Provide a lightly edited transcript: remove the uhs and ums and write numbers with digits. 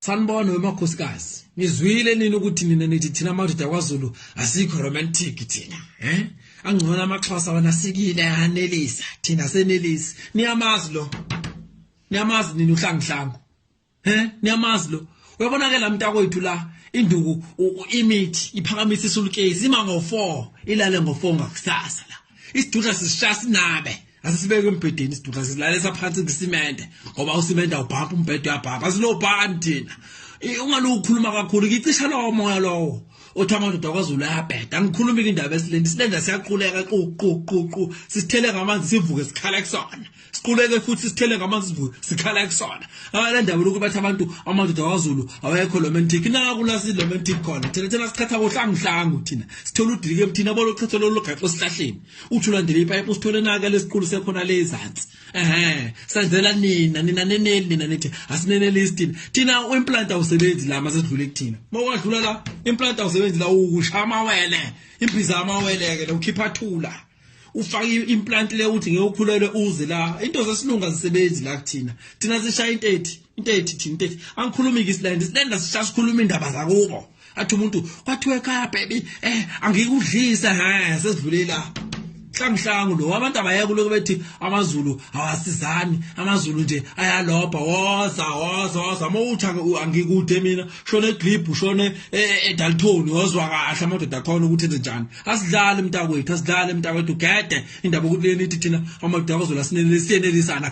Sanibona wemakhosikazi. Ngizwile nini ukuthi nina nithi thina amadoda kwaZulu asikho romantic thina, eh? Angcono amaXhosa wona sikile anelisa, thina senelisi. Niyamazi lo. Niyamazi nini uhlangihlangu. Eh? Niyamazi lo. Uyabona ke la mntakwethu la induku imithi iphakamisa isulukezi ima ngo4 ilale ngo4 ngakusasa la. Isidudla sisishaya sinabe. Asisibeke embhedeni isidudla silalisa phansi kusimende ngoba usimende awubhampa umbhede uyabhampa asilobhani thina. Ungalokukhuluma kakhulu ngicisha lowo moya lowo. Othi amadoda kwaZulu ayabheda. Angikhulumi ke indaba esilenda. Isilenda siyaquleka qu qu qu qu. Sisithele ngamanzi sivuke sikhala kusona. Siquleke futhi sithele ngamanzi sivuke sikhala kusona. Abale ndaba lokhu bathi abantu amadoda kwaZulu awekho romantic. Naku la si romantic khona. Thina thina sichatha kohlangihlangu thina. Sithola udilike emthini yabo lochatha lolu gaxo esihlahleni. Uthi ulandele ipayipi usithole naka lesiqulu sekhona le ezansi. Ehhe, senzela nina nina neneli nina nithi asinenelisi thina. Thina implant awusebenzi la mase sidlule kuthina. Mawwadlula la implant awusebenzi la ukusha amawele. Imbiza amawele ke ukhipha thula. Ufaka implant le uthi ngeke ukhulelwe uze la. Into zesilungu azisebenzi la kuthina. Thina sishaya into ethi, into ethi thina into ethi. Angikhulumi ke isilenda, isilenda sishaya sikhuluma indaba zakubo. Athi umuntu kwathiwa ekhaya baby angikudlisa he sesidlule la. Hlanguhlangu lo abantu abayeke lokho bethi amaZulu awasizani amaZulu nje ayalobha woza woza woza mawuthi angikude mina shone eGlib shone eDalton wozwa kahle amadoda akhona ukuthi enze njani asidlali mntakwethu asidlali mntakwethu gede indaba ukuthi leni ithi thina amadoda akwaZulu asinelisi siyenelisana.